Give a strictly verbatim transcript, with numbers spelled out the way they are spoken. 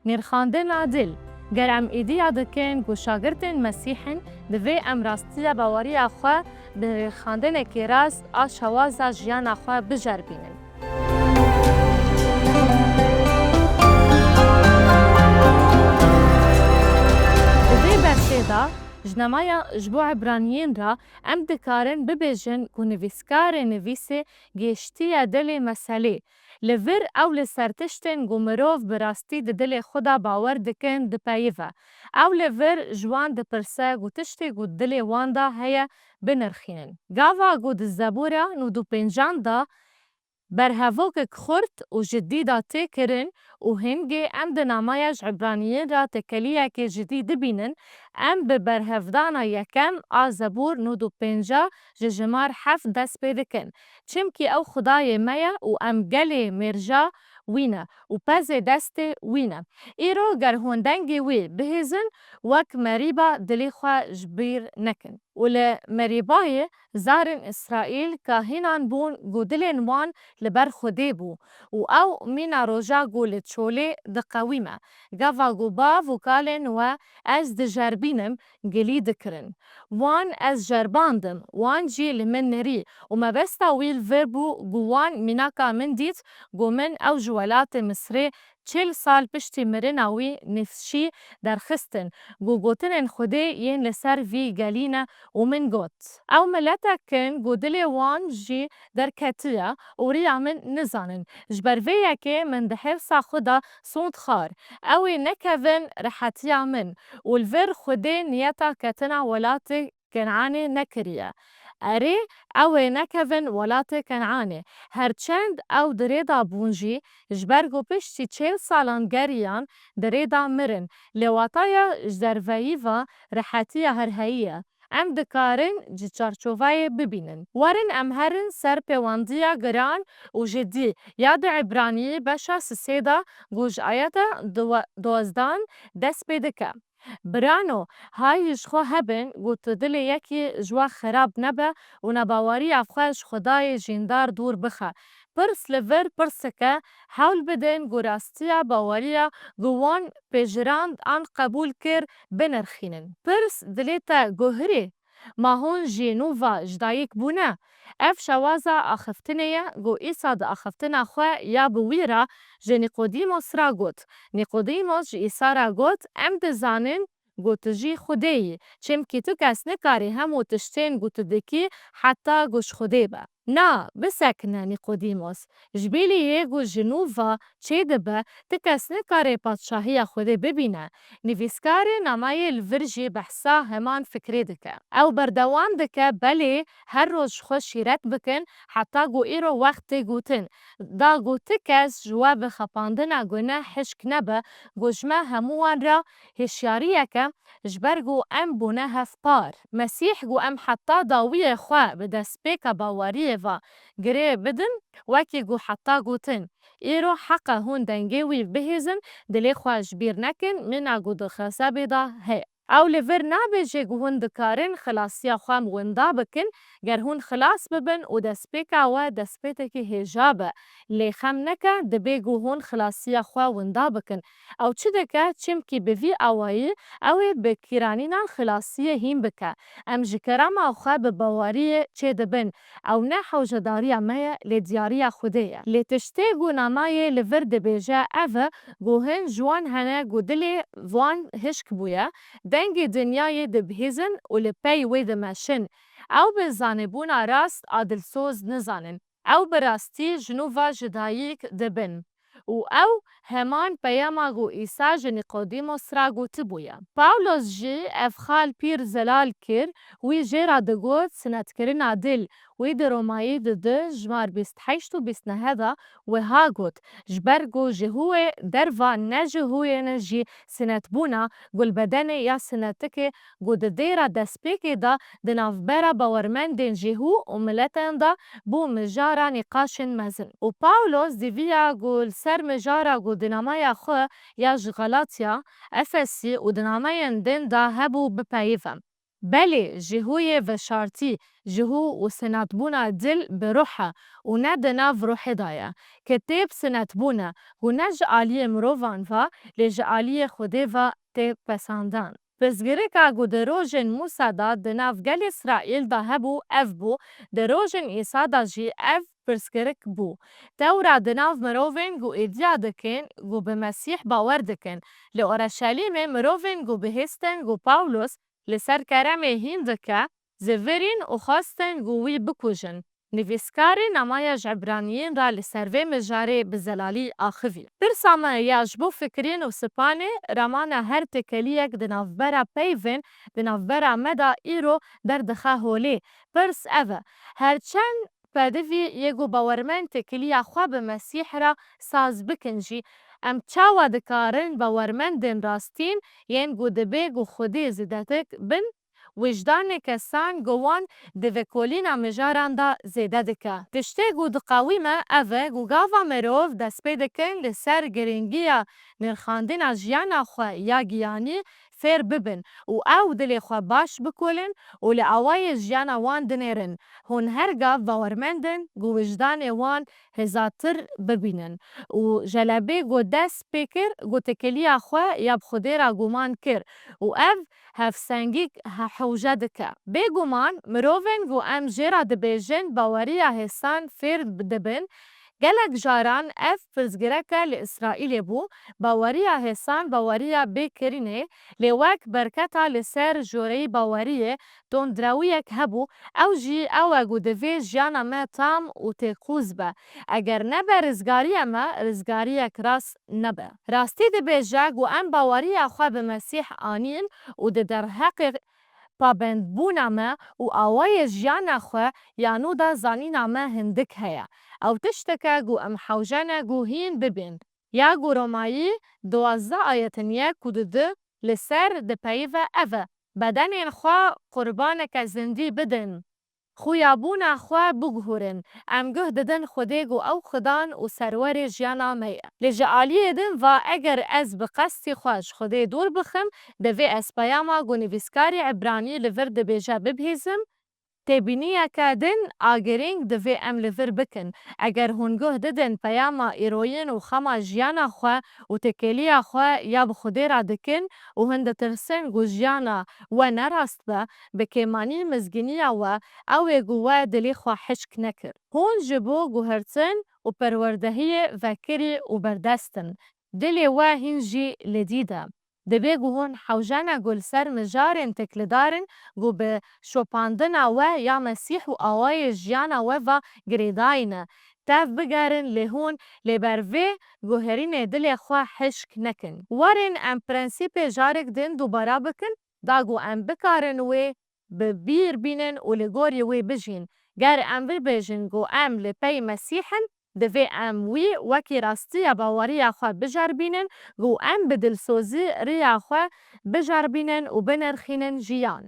Nirxandina dil. Ger em îdiya dikin ku şagirtên Mesîh in, divê em rastiya baweriya xwe bi nirxandinekî rast a şewaza jiyana xwe biceribînin. Di vê bersê de ji nemaya ji bo Ebraniyên re em dikarin bibêjin ku nivîskarê nivîsê gêştiye dilê meselê. Li vir ew li ser tiştên ku mirov bi rastî di dilê xwe de bawer dikin dipeyive. Ew li vir ji wan dipirse ku tiştê ku dilê wan de heye binirxînin. Gava ku di Zebûra nod û pêncan de berhevokek xurt û cidî de tê kirin û hingê em di namaya ji Ebraniyên re tekeliyekê cidî dibînin, em bi berhevdana yekem a Zebûr nod û pênca ji jimar heft dest pê dikin. Çimkî ew Xwedayê me ye û em gelê mêrja wî ne û pezê destê wî ne. Îro ger hûn dengê wî bihêzin, wek merîba dilê xwe ji bîr nekin. Û li merîbayê zarên Îsraîl kahînan bûn ku dilên wan li ber Xwedê bû û ew mîna roja ku li çolê diqewîme. Gava ku bav û kalên we ez dijeribînim, gilî dikirin. Wan ez jeribandim, wan jî li min nirî û mebesta wî li vir bû ku wan mînaka min dît ku min ew ji welatê Misrê çil sal piştî mirina wî nifşî derxistin ku gotinên Xwedê yên li ser vî gelî ne û min got, ew miletek in ku dilê wan jî derketiye û riya min nizanin. Ji ber vê yekê min di hêrsa xwe de sond xwar, ew ê nekevin rehetiya min û li vir Xwedê niyeta ketina welatê Kenanê nekiriye. Erê, ew ê nekevin welatê Kenanê. Her çend ew di rê de bûn jî, ji ber ku piştî çil salan geriyan, di rê de mirin. Lê wataya ji derveyî ve rehetiya her heyî ye. Em dikarin ji çarçoveyê bibînin. Werin em herin ser pêwendiya giran û cidî ya di Îbraniyî beşa sisê de ku ji ayeta duwe-, duwezdan dest pê dike. Birano, hay ji xwe hebin ku tu dilê yekî ji we xerab nebe û nebaweriya xwe ji Xwedayê jîndar dûr bixe. Pirs li vir pirseke, hewl bidin ku rastiya baweriya ku wan pejirand an qebûl kir binirxînin. Pirs dilê te guhirê, ma hûn jî nû ve ji dayik bûne? Ev şewaza axiftinê ye ku Îsa di axiftina xwe ya bi wî re ji Nîqodîmos re got. Nîqodîmos ji Îsa re got, em dizanin ku tu jî Xwedê yî, çimkî tu kes nikare hemû tiştên ku tu dikî heta ku ji Xwedê be. Na, bisekine Nîqodîmos, ji bîlî yê ku ji nû ve çêdibe, ti kes nikare padşahiya Xwedê bibîne. Nivîskarê nameyê li vir jî behsa heman fikrê dike. Ew berdewam dike, belê, her roj ji xwe şîret bikin, heta ku îro wext tê gotin. Da ku ti kes ji we bi xapandina guneh hişk nebe, ku ji me hemû wan re hişyariyeke, ji ber ku em bûne hevpar. Mesîh ku em heta dawiyê xwe bi destpêka baweriyê ve girê bidin, wekî ku heta gotin, îro heqe hûn dengê wî bihêzin, dilê xwe ji bîr nekin, mîna ku di xezebê de heye. Ew li vir nabêje ku hûn dikarin xilasiya xwe winda bikin, ger hûn xilas bibin û destpêka we destpêtekî hêja be. Lê xem neke, dibê ku hûn xilasiya xwe winda bikin. Ew çi dike? Çimkî bi vî awayî ew ê bi kîranînan xilasiyê hîn bike. Em ji kerema xwe bi baweriyê çêdibin. Ew ne hewcedariya me ye, lê diyariya Xwedê ye. Lê tiştê ku nameyê li vir dibêje ev e, ku hin ji wan hene ku dilê wan hişk bûye, dengê dinyayê dibihîzin û li pey wê dimeşin. Ew bi zanebûna rast a dilsoz nizanin. Ew bi rastî ji nû ve ji dayik dibin. Û ew heman peyama ku Îsa ji Nîqodîmos re gotibûye. Pawlos jî ev xal pîr zelal kir, wî jê re digot sinetkirina dil. Wî di Romayî di du jimar bîst heşt û bîst neh de wiha got, ji ber ku ji hûyê derva ne ji hûyê ne jî sinetbûna gulbedenê ya sinetikê ku di dêra destpêkê de di navbera bawermendên jêhû û miletan de bû mijara nîqaşên mezin. Û Pawlos dîviya ku li ser mijara ku di nameya xwe ya ji Galatya, Efesî û di nameyên din de hebû bipeyive. Belê, jihûyê veşartî, jihû û sinetbûna dil bi ruh e û ne di nav ruhê de ye, ke tê bi sinetbûn e û ne ji aliyê mirovan ve, lê ji aliyê Xwedê ve tê pesandan. Pirsgirêka ku di rojên Mûsa de di nav gelê Îsraîl de hebû, ev bû, di rojên Îsa de jî ev pirsgirik bû. Tewra di nav mirovên ku îdia dikin ku bi Mesîh bawer dikin. Li Oreşelîmê mirovên ku bihîstin ku Pawlos li ser keremê hîn dike, zivirîn û xwestin ku wî bikujin. Nivîskarê namaya ji Ebraniyên re li ser vê mijarê bi zelalî axivî. Pirsa me ya ji bo fikirîn û spanê, ramana her têkeliyek di navbera peyvên di navbera me de îro derdixe holê. Pirs ev e, her çend pedivî yê ku bawermend têkiliya xwe bi Mesîh re saz bikin jî, em çawa dikarin bawermendên rastîn yên ku dibê ku Xwedê zêdetik bin, wijdanê kesan ku wan di vekolîna mijaran de zêde dike? Tiştê ku diqewime ev e ku gava mirov dest pê dikin li ser girîngiya nirxandina jiyana xwe ya giyanî fêr bibin û ew dilê xwe baş bikolin û li awayê jiyana wan dinêrin. Hûn her gav bawermend in ku wijdanê wan hêzatir bibînin û jelebê ku dest pê kir ku têkiliya xwe ya bi Xwedê re guman kir û ev hevsengîk he-, hewce dike. Bêguman mirovên ku em jê re dibêjin baweriya hêsan fêr dibin, gelek caran ev pirsgireke li Îsraîlê bû, baweriya hêsan baweriya bê kirînê, lê wek berketa li ser joreyî baweriyê tundrewiyek hebû, ew jî ew e ku divê jiyana me tam û têkoz be. Eger nebe rizgariya me, rizgariyek rast nebe. Rastî dibêje ku em baweriya xwe bi Mesîh anîn û di derheqê pabendbûna me û awayê jiyana xwe ya nû de zanîna me hindik heye. Ew tiştek e ku em hewce ne ku hîn bibin. Ya ku Romayî duwazdeh ayetin yek û du li ser dipeyive ev e, bedenên xwe qurbaneke zindî bidin. Xuyabûna xwe biguhurin. Em guh didin Xwedê ku ew Xudan û Serwerê jiyana me ye. Lê ji aliyê din ve eger ez bi qestî xwe ji Xwedê dûr bixim, divê ez peyama ku nivîskarê Ebranî li vir dibêje bibihîzim. Têbîniyeke din a girîng divê em li vir bikin. Eger hûn guh didin peyama îroyin û xema jiyana xwe û têkêliya xwe ya bi Xwedê re dikin û hûn ditirsin ku jiyana we ne rast be, bi kêmanî mizgîniya we, ew ê ku we dilê xwe hişk nekir. Hûn ji bo guhertin û perwerdehiyê vekirî û berdest in. Dilê we hîn jî li dî de. Divê ku hûn hewce ne ku li ser mijarên têkildar in ku bi şopandina we ya Mesîh û awayê jiyana we ve girêdayî ne, tev bigerin, lê hûn lê ber vê guherînê dilê xwe hişk nekin. Werin em prensîpê carek din dubara bikin, da ku em bikarin wê bi bîr bînin û li gorî wê bijîn. Ger em bibêjin ku em li pey Mesîh in, divê em wî wekî rastiya baweriya xwe biceribînin, ku em bi dilsozî riya xwe biceribînin û binirxînin jiyan.